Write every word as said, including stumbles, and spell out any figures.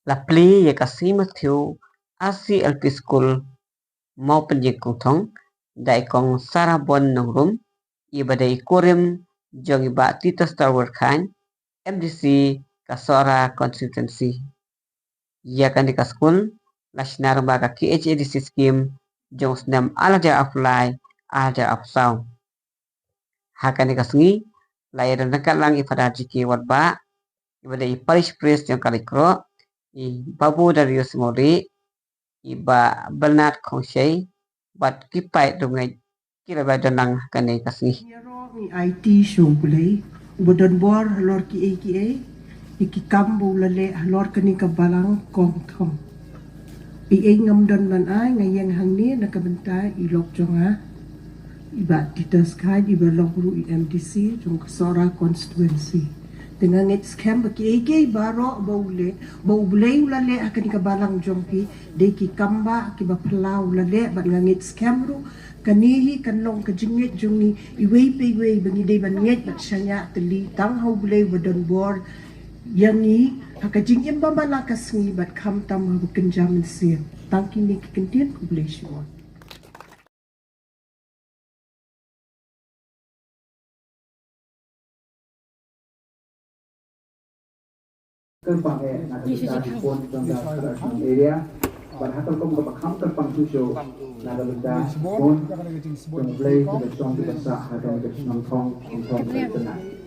La plie ïa ka Sngi Matthew R C L P School Mawpynjing Kongthong da i Kong Sarabon Nongrum, i ba dei i kurim jong i Bah Titus Talwar Khan, M D C ka Sohra Constituency. Ïa kane ka skul la shna lyngba ka K H A D C scheme jong u snem ar hajar arphew lai ar hajar arphew saw. Ha kane ka sngi la ïadon ryngkat lang i Father G K Warbah, i ba dei i Parish Priest jong ka Laitkroh, i Babu Darius Mawlieh, i Bah Bernard Khongshei bad ki paid riewngeit ki la ba don lang ha kane ka sngi. Ngi ïaroh ngi aiti sha U Blei uba don bor halor kiei kiei, ïa ki kam ba u la leh halor kane ka balang Kongthong. Ei ei ngam don ban ai, nga ïeng hangne na ka bynta i lok jong nga, i Bah Titus Khan, i ba long ruh i M D C jong ka Sohra constituency. Te nga ngeit skhem ba kiei kiei baroh ba u leh, ba U Blei u la leh ha kane ka balang jong phi, dei ki kam ba ki ba phylla u la leh, bad nga ngeit skhem ruh kane hi kan long ka jingngeit jong ngi iwei pa iwei ba ngi dei ban ngeit bad shaniah tylli tang ha U Blei uba don bor ïa ngi ha ka jingim ba man la ka sngi bad khamtam ha ba kynja mynsiem. Tang kine ki kyntien, khublei shibun. Kyrpang eh na ka bynta ki khun jong ka Kharashnong area. Bad ha ka rukom kaba kham kyrpang shuh shuh na ka bynta ki khun jong U Blei kiba shong kiba sah ha kane ka shnong Thong, Thong Thong Kyrpang.